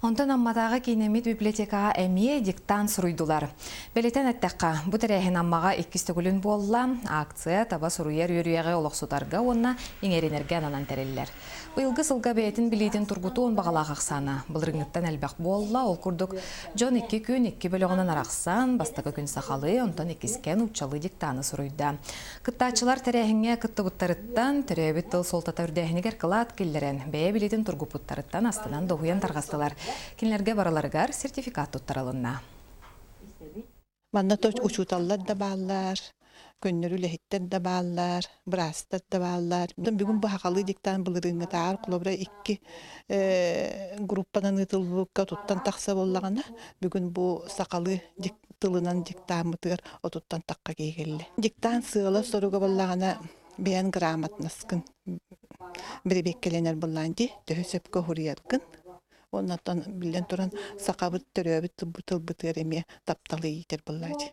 Онтон Амматааҕы киинэммит библиотекаҕа эмиэ диктант суруйдулар. Бэлиэтээн эттэххэ, бу тэрээһин Аммаҕа иккис төгүлүн буолла. Акция таба суруйар үөрүйэҕи олохсутарга уонна иҥэринэргэ ананан тэриллэр. Быйылгы сылга бэйэтин билиитин тургутуон баҕалаах ахсаана былырыыҥҥыттан элбэх буолла. Ол курдук, дьон икки күн икки бөлөҕүнэн арахсан, бастакы күн сахалыы, онтон иккискэ нууччалыы диктаны суруйда. Кыттааччылар тэрээһиҥҥэ кыттыбыттарыттан, төрөөбүт тыл суолтата үрдээһинигэр кылаат киллэрэн, бэйэ билиитин тургуппуттарыттан астынан дуоһуйан тарҕастылар. Кинилэргэ барыларыгар сертификат туттарылынна. Манна учууталлар да бааллар, көннөрү үлэһиттэр да бааллар, быраастар да бааллар. Бүгүн бу сахалыы диктант былырыыҥҥытааҕар холобура икки группанан ыытыллыбыкка туттан тахса буоллаҕына, бүгүн бу сахалыы тылынан диктаммытыгар отуттан тахха киһи кэллэ. Диктант сыала-соруга буоллаҕына бэйэн грамотноскын бэрэбиэккэлэнэр буоллаан дии, төһө сөпкө уһуруйаргын. Оннуттан биллэн туран сахабыт төрөөбүт тылбытыгар эмиэ тапталы иитэр буоллааччы.